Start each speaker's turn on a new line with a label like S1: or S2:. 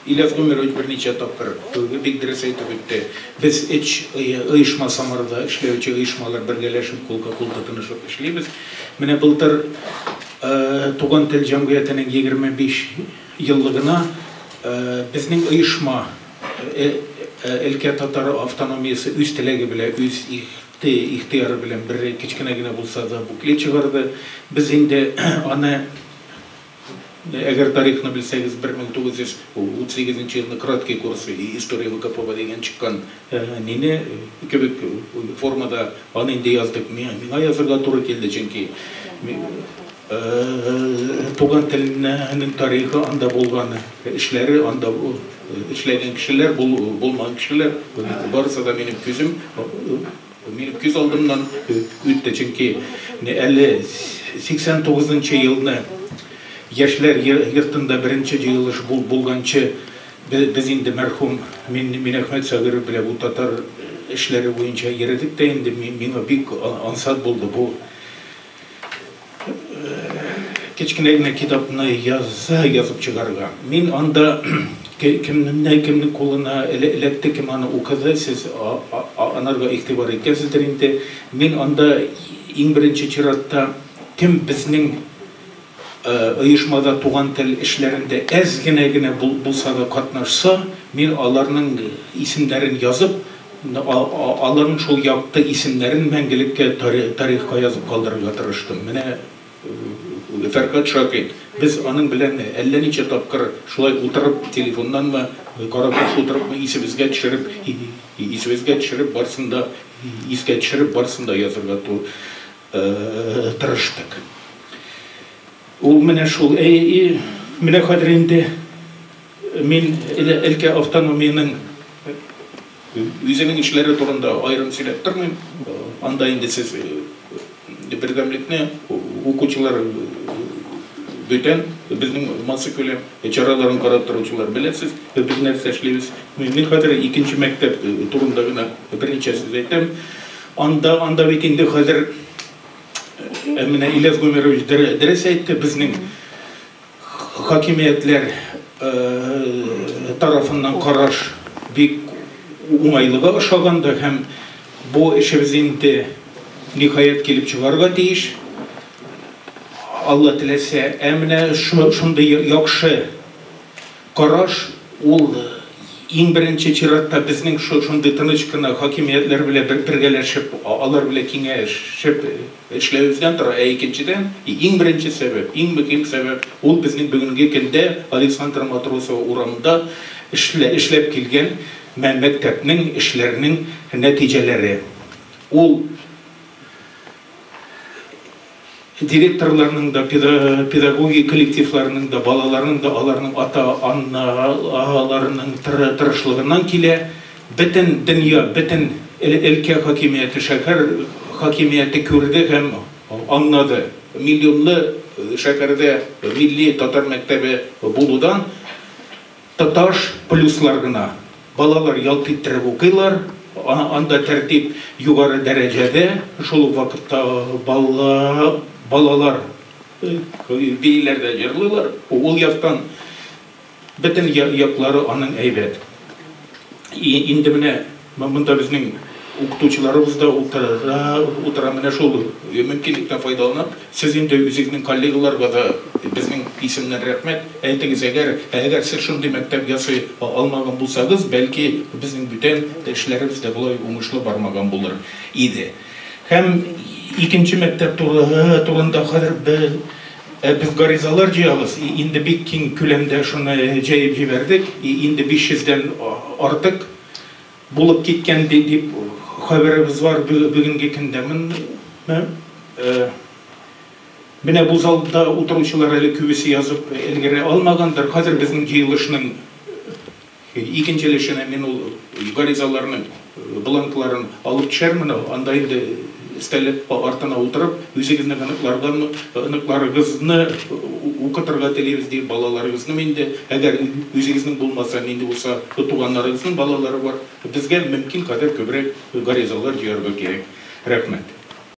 S1: Ильяс Гомерович берничә тапкыр бик дөрес әйтеп үтте. Без өч оешма, Самарада эшләүче оешмалар бергәләшеп, кулга кул тотынышып эшлибез. Менә былтыр Туган тел җәмгыятенең 25 еллыгына безнең оешма, өлкә татар автономиясе үз теләге белән, үз ихтыяры белән бер кечкенә генә булса да буклет чыгарды. Без инде аны, әгәр тарихны белсәгез, 1938 елны «Краткий курс истории ВКПБ» дигән чыккан нине кебек формада аны инде яздык. Миңа язырга туры килде, чөнки Туган телнең тарихы, анда булган эшләре, анда эшләгән кешеләр, булмаган кешеләр, барысы да минем күзем, минем күз алдымнан үтте, чөнки әле 89 елны яшьләр йортында беренче җыелыш булганчы без инде мәрхүм Минәхмәт Сабиров белән бу татар эшләре буенча йөрдек тә инде, миңа бик ансат булды бу кечкенә генә китапны язып чыгарырга. Мин анда кемнең кулына эләкте, кем аны укыды, сез анарга игътибар иткәнсездер инде. Мин анда иң беренче чиратта кем безнең оешмада туган тел эшләрендә әз генә булса да катнашса, мин аларның исемнәрен язып, аларның шул якты исемнәрен мәңгелеккә тарихка язып калдырырга тырыштым. Менә Фәркать Шакин. Без аның белән әллә ничә тапкыр шулай утырып, телефоннанмы, кара-каршы утырыпмы, исебезгә төшереп, исебезгә төшереп, барысын да искә төшереп, барысын да язырга тырыштык. Ул менә шул, менә хәзер инде мин өлкә автономиянең үзенең эшләре турында аерым сөйләп тормыйм. Анда инде сез бердәмлекне укучылар, бүтән безнең массакүләм чараларын карап торучылар беләсез, без нәрсә эшлибез. Мин хәзер икенче мәктәп турында гына берничә сүз әйтәм. Анда бит инде хәзер менә Ильяс Гомерович дөрес әйтте, безнең хакимиятләр тарафыннан караш бик уңайлыга ошаганда һәм бу эшебез инде ниһаять килеп чыгарга тиеш. Алла теләсә, ә менә шундый яхшы караш ул иң беренче чиратта безнең шундый тыныч кына хакимиятләр белән бергәләшеп, алар белән киңәшеп эшләвебездән тора. Ә икенчедән, иң беренче сәбәп, иң мөһим сәбәп ул безнең бүгенге көндә Александр Матросова урамында эшләп килгән мәктәпнең эшләренең нәтиҗәләре. Ул директорларның да, педагогик коллективларының да, балаларның да, аларның ата-аналарының тырышлыгыннан килә. Бөтен дөнья, бөтен өлкә хакимияте, шәһәр хакимияте күрде һәм аңлады. Миллионлы шәһәрдә милли татар мәктәбе булудан тоташ плюслар гына. Балалар ялт иттереп укыйлар, анда тәртип югары дәрәҗәдә, шул ук вакытта балалар бииләр дә җырлыйлар. Ул яктан бөтен яклары аның әйбәт. Инде менә монда безнең укытучыларыбыз да утыра, менә шул мөмкинлектән файдаланып, сез инде үзегезнең коллегаларга да безнең исемнән рәхмәт әйтегез. Әгәр сез шундый мәктәп ясый алмаган булсагыз, бәлки безнең бүтән эшләребез дә болай уңышлы бармаган булыр иде. Һәм икенче мәктәп турында хәзер без гаризалар җыябыз. Инде бик киң күләмдә шуны җәеп җибәрдек. Инде 500дән артык булып киткән дип хәбәребез бар бүгенге көндә. Менә бу залда утыручылар әле күбесе язып өлгерә алмагандыр. Хәзер безнең җыелышның икенче өлешенә мин ул гаризаларның бланкларын алып төшәрмен. Анда инде өстәл артына утырып, үзегезнең оныкларыгызны укытырга телибез дип, балаларыгызны инде, әгәр үзегезнең булмаса, нинди булса туганнарыгызның балалары бар, безгә мөмкин кадәр күбрәк гаризалар җыярга кирәк. Рәхмәт.